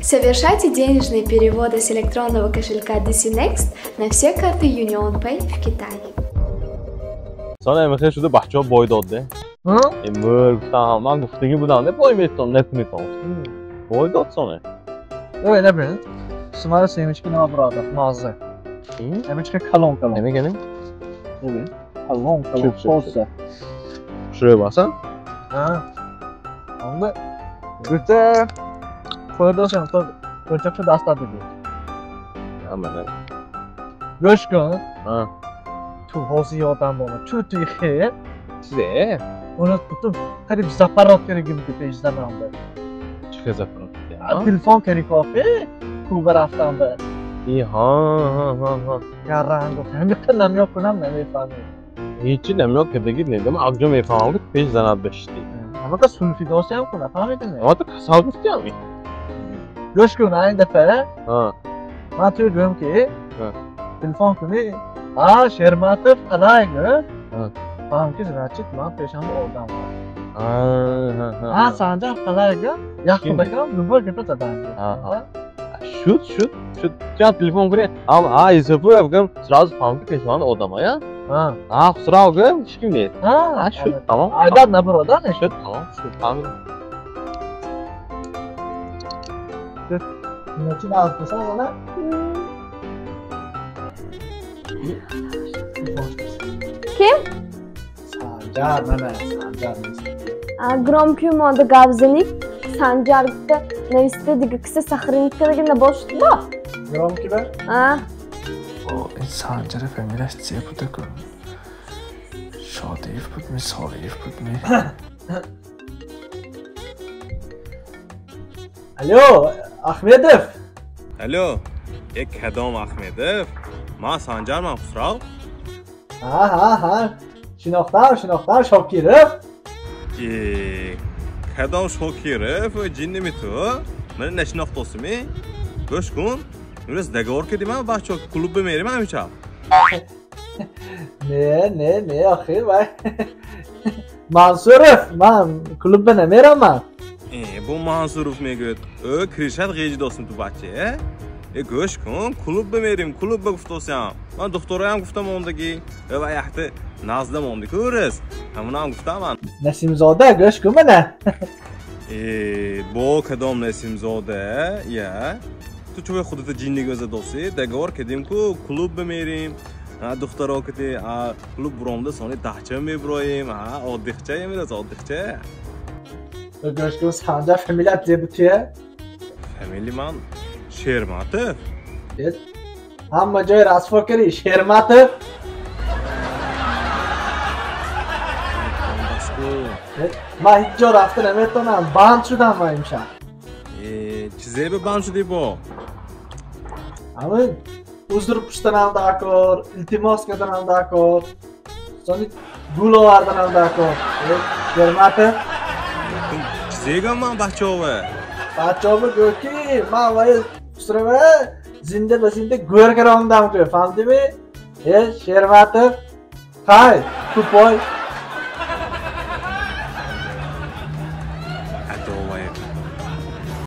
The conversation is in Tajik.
Совершайте денежные переводы с электронного кошелька DC Next на все карты UnionPay в Китае. Соня, мехе шуда бачаҳо бой дод, де. Мӯр гуфтам, ман гуфтагӣ будам, де, бой метон, нетунитон. Бой дод соня. Ой, набин. Сумара семечки набрада, мазза. Семечка калон калон. Нема генем? Набин. Калон калон, тоза. Шуё басан? Ҳа. Онда гуфта хӯрдошам, то кӯчакшо даст дадиди. Ҳа, гӯш кун. Ҳа. Ту ҳозир ёдам омад. Чу туи хел? Чизе? Уна ту қариб запарот кардаги буди пеш занамда. Чӣ хел запарот? Телефон карди кофе, Куба рафтам ба. И ҳа ҳа ҳа ҳа. Я ранг гуфт, ҳамиқа намёк кунам намефаҳмӣ. Ҳечи намёк кардаги недам, аз ҷо мефаҳмам ки пеш занат бишти. Ҳамақа сулфидосиам кун, нафаҳмидӣ? Ама ту касал гуфтиам. Гӯш кун, айн дафъа. Ҳа. Ман туй гӯям ки телефон кунӣ, а Шерматов қалай гӯ? Фаҳм ки значит ман пешамда одам. А Санҷар қалай гӯ? Як худакам любой гапа задан. Шуд, шуд, шуд. Чанд телефон кунӣ, а Юсуфов гӯм, сразу фаҳм ки пешамда одам ая. А Хусрав гӯм, ҳеч ким нест. А шуд, тамом. Айдат набародар не? Шуд, тамом, шуд, фаҳмидам. Значит, аз она? Ким? Санҷар, мана, Санҷар. Громкий мода гап заник, Санҷар гуфта нависта дига киса сохранить кардаги набошад бо? Громкий ба? А. Ин Санҷари фамилияш чие буда ку? Шодиев буд ми, Солиев буд ми? Алло, Ахмедов. Алло, э кадом Ахмедов? Ман Санҷарман, Хусрав. Ҳа, ҳа, ҳа. Шинохтам, шинохтам, Шокиров. Э, кадом Шокиров? Ҷинними ту? Мани нашинохтосими? Гӯш кун, имрӯз договор кардим бачаҳо, клуб бимерим ҳамишаб. Не, не, не, охир вай. Мансуров, ман клубба намерам ман. Э, бо Мансуров мегӯяд. Ӯ кришат ғеҷидосим ту бача, э? Э, гӯш кун, клуб бимерим, клуб ба гуфтосям. Ман духтароям гуфта мондагӣ. Э, ва яхта назда монди ку рӯз. Ҳамунам гуфтам ман. Насимзода, гӯш кун мана. Э, бо кадом Насимзода? Я. Ту чӯ худата ҷинни гӯза доси? Договор кардим ку клуб бимерим. Духтаро кати клуб буромда сони даҳча мебироем. Отдихча имрӯз, отдихча. Гӯш кун, Санҷар, фамилият зе буд туя? Фамилии ман Шерматов. Ҳама ҷой расво кардӣ, Шерматов. Ман ҳеҷ ҷо рафта наметавонам, банд шудам ман имшаб. Чизе ба банд шудӣ бо? Ҳамин узр пурсиданам даркор, илтимос карданам даркор, сони гул оварданам даркор. Шерматов. Чизе гӯям ман бачаҳова? Бачаҳова гӯ ки ман вай Хусрава зинда ба зинда гӯр каромдам гӯ, фаҳмидими? Э, Шерматов, хай, тупой.